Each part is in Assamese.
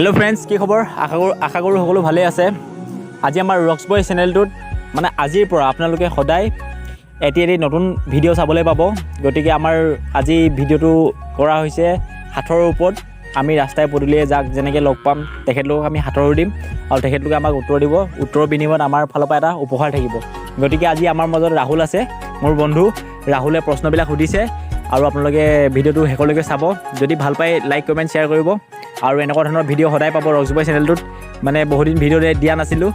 হেল্ল' ফ্ৰেণ্ডছ, কি খবৰ? আশা কৰোঁ সকলো ভালেই আছে। আজি আমাৰ ৰক্স বয় চেনেলটোত মানে আজিৰ পৰা আপোনালোকে সদায় এটি এটি নতুন ভিডিঅ' চাবলৈ পাব। গতিকে আমাৰ আজি ভিডিঅ'টো কৰা হৈছে সাঁথৰৰ ওপৰত। আমি ৰাস্তাই পদূলিয়ে যাক যেনেকৈ লগ পাম, তেখেতলোকক আমি সাঁথৰ দিম আৰু তেখেতলোকে আমাক উত্তৰ দিব। উত্তৰৰ বিনিময়ত আমাৰ ফালৰ পৰা এটা উপহাৰ থাকিব। গতিকে আজি আমাৰ মাজত ৰাহুল আছে, মোৰ বন্ধু ৰাহুলে প্ৰশ্নবিলাক সুধিছে আৰু আপোনালোকে ভিডিঅ'টো শেষলৈকে চাব। যদি ভাল পায়, লাইক, কমেণ্ট, শ্বেয়াৰ কৰিব আৰু এনেকুৱা ধৰণৰ ভিডিঅ' সদায় পাব ৰক্স বয় চেনেলটোত। মানে বহুদিন ভিডিঅ' দিয়া নাছিলোঁ।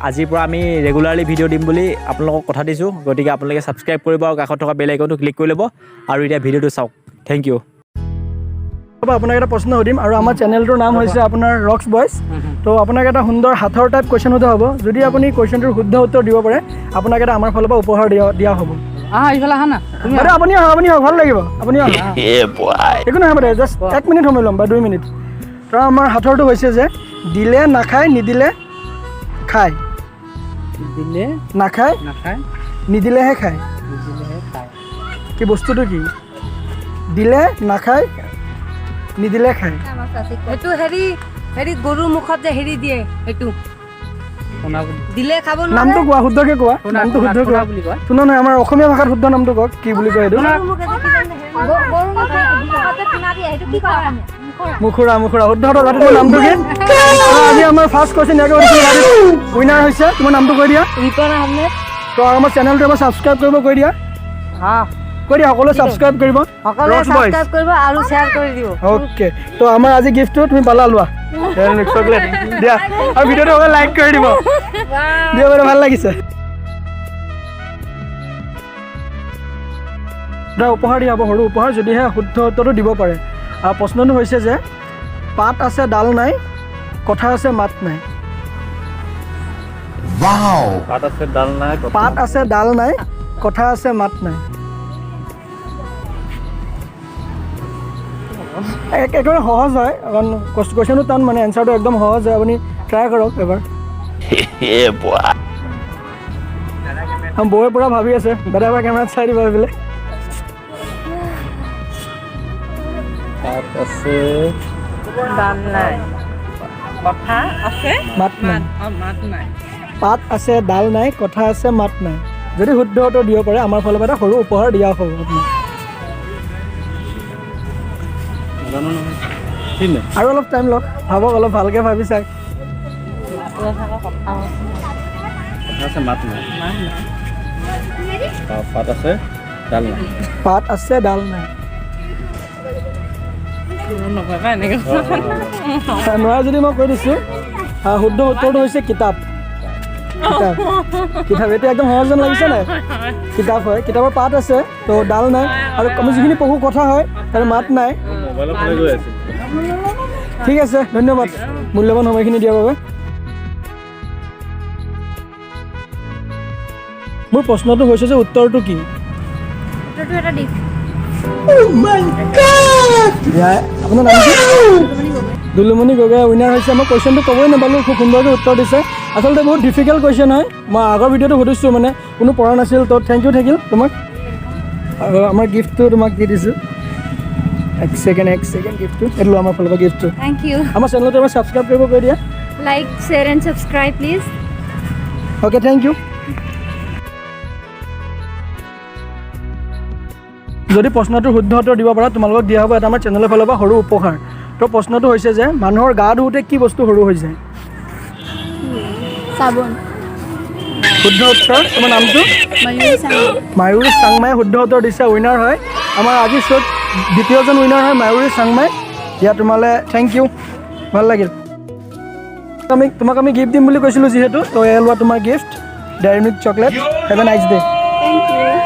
আজিৰ পৰা আমি ৰেগুলাৰলি ভিডিঅ' দিম বুলি আপোনালোকক কথা দিছোঁ। গতিকে আপোনালোকে ছাবস্ক্ৰাইব কৰিব আৰু কাষত থকা বেল আইকনটো ক্লিক কৰি ল'ব আৰু এতিয়া ভিডিঅ'টো চাওক। Thank U. হ'ব, আপোনাক এটা প্ৰশ্ন সুধিম আৰু আমাৰ চেনেলটোৰ নাম হৈছে আপোনাৰ ৰক্স বইজ। তো আপোনাক এটা সুন্দৰ সাঁথৰ টাইপ কুৱেশ্যন সোধা হ'ব। যদি আপুনি কুৱেশ্যনটোৰ শুদ্ধ উত্তৰ দিব পাৰে, আপোনাক এটা আমাৰ ফালৰ পৰা উপহাৰ দিয়া হ'ব। আহা, ইফালে আহা না তুমি। বাইদেউ, আপুনি আহক, আপুনি আহক, ভাল লাগিব, আপুনি আহক। একো নহয় বাইদেউ, জাষ্ট 1 মিনিট সময় ল'ম বা 2 মিনিট। তো আমাৰ সাঁথৰটো হৈছে যে দিলে নাখায়, নিদিলে খায়। দিলে নাখায়, নাখায়, নিদিলেহে খায়। নিদিলেহে খায়। কি বস্তুটো কি? দিলে নাখায়, নিদিলে খায়। সেইটো হেৰি হেৰি গৰুৰ মুখত যে হেৰি দিয়ে, সেইটো শুনা বুলি। দিলে খাব নামটো নোৱাৰে। কোৱা, শুদ্ধকে কোৱা। শুনা, নামটো শুনা, শুদ্ধ শুনা কোৱা। বুলি কয়। শুনা নহয়, আমাৰ অসমীয়া ভাষাত শুদ্ধ নামটো কওক, কি বুলি কয় এইটো? গৰুৰ মুখে যে কি জানে হেৰি, গৰুৰ মুখত যে পিনা দিয়ে, সেইটো কি কয়? মুখুৰা, মুখুৰা, শুদ্ধ উত্তৰ। তোমাৰ নামটো কি? আৰু আজি আমাৰ ফাৰ্ষ্ট কুৱেশ্যন ইয়াকে সুধিছিলোঁ, উইনাৰ হৈছে। তোমাৰ নামটো কৈ দিয়া। ৰিপন আহমেদ। তো আমাৰ চেনেলটো এবাৰ ছাবস্ক্ৰাইব কৰিব কৈ দিয়া। হা। কৈ দিয়া, সকলোৱে ছাবস্ক্ৰাইব কৰিব। সকলোৱে Rocks Boys। Subscribe কৰিব আৰু শ্বেয়াৰ কৰি দিব। অ'কে, তো আমাৰ আজি গিফ্টটো তুমি পালা, লোৱা চকলেট দিয়া আৰু ভিডিঅ'টো অকল লাইক কৰি দিব দিয়া। বাৰু, ভাল লাগিছে। এটা উপহাৰ দিয়া হ'ব, সৰু উপহাৰ, যদিহে শুদ্ধ উত্তৰটো দিব পাৰে। আৰু প্ৰশ্নটো হৈছে যে পাত আছে, ডাল নাই, কথা আছে, মাত নাই। পাত আছে, ডাল নাই। পাত আছে, ডাল নাই, কথা আছে, মাত নাই। একেবাৰে সহজ হয়, কাৰণ কুৱেশ্যনটো টান, মানে এনচাৰটো একদম সহজ হয়। আপুনি ট্ৰাই কৰক এবাৰ। বৌয়ে পূৰা ভাবি আছে। দাদা, এবাৰ কেমেৰাত চাই দিব এইফালে। পাত আছে, ডাল নাই, কথা আছে, মাত নাই। অ, মাত নাই। পাত আছে, ডাল নাই, কথা আছে, মাত নাই। যদি শুদ্ধ উত্তৰ দিব পাৰে, আমাৰ ফালৰ পৰা এটা সৰু উপহাৰ দিয়া হ'ব আপোনাক। নাজানো নহয়, ঠিক নাই। আৰু অলপ টাইম লওক, ভাবক, অলপ ভালকৈ ভাবি চাওক। কথা আছে, মাত নাই। পাত আছে, ডাল নাই। পাত আছে, ডাল নাই। নকবা এনেকে। নোৱাৰা যদি মই কৈ দিছোঁ, শুদ্ধ উত্তৰটো হৈছে কিতাপ। কিতাপ, কিতাপ। এতিয়া একদম সহজ যেন লাগিছে নাই? কিতাপ হয়, কিতাপৰ পাত আছে তো ডাল নাই আৰু আমি যিখিনি পঢ়ো কথা হয়, তাৰ মাত নাই। মোবাইলৰ ফালে গৈ আছিল। ঠিক আছে, ধন্যবাদ মূল্যৱান সময়খিনি দিয়াৰ বাবে। মোৰ প্ৰশ্নটো হৈছে যে উত্তৰটো কি? উত্তৰটো এটা দিশ। আপোনাৰ নাম কি? দুলুমণি গগৈ উইনাৰ হৈছে। মই কুৱেশ্যনটো ক'বই নাপালোঁ, খুব সুন্দৰকৈ উত্তৰ দিছে। আচলতে বহুত ডিফিকাল্ট কুৱেশ্যন হয়। মই আগৰ ভিডিঅ'টো সুধিছোঁ, মানে কোনো পৰা নাছিল। তো thank U থাকিল তোমাক আৰু আমাৰ গিফ্টটো তোমাক দি দিছোঁ। এক ছেকেণ্ড, এক ছেকেণ্ড, গিফ্টটো এইটো লোৱা, আমাৰ ফালৰ পৰা গিফ্টটো। Thank you. আমাৰ চেনেলটো এবাৰ ছাবস্ক্ৰাইব কৰিব কৈ দিয়া। Like, share, and subscribe, please. Okay, thank you. যদি প্ৰশ্নটোৰ শুদ্ধ উত্তৰ দিব পাৰা, তোমালোকক দিয়া হ'ব এটা আমাৰ চেনেলৰ ফালৰ পৰা সৰু উপহাৰ। তো প্ৰশ্নটো হৈছে যে মানুহৰ গা ধুওঁতে কি বস্তু সৰু হৈ যায়? চাবোন। শুদ্ধ উত্তৰ। তোমাৰ নামটো? ময়ূৰ চাং। মায়ুৰী চাংমাই শুদ্ধ উত্তৰ দিছে, উইনাৰ হয়। আমাৰ আজিৰ শ্ব'ত দ্বিতীয়জন উইনাৰ হয় মায়ুৰী চাংমাই। দিয়া তোমালৈ, thank U, ভাল লাগিল। তোমাক আমি গিফ্ট দিম বুলি কৈছিলোঁ যিহেতু, তো এয়া লোৱা তোমাৰ gift, Dairy Milk chocolate. Have a nice day. Thank you.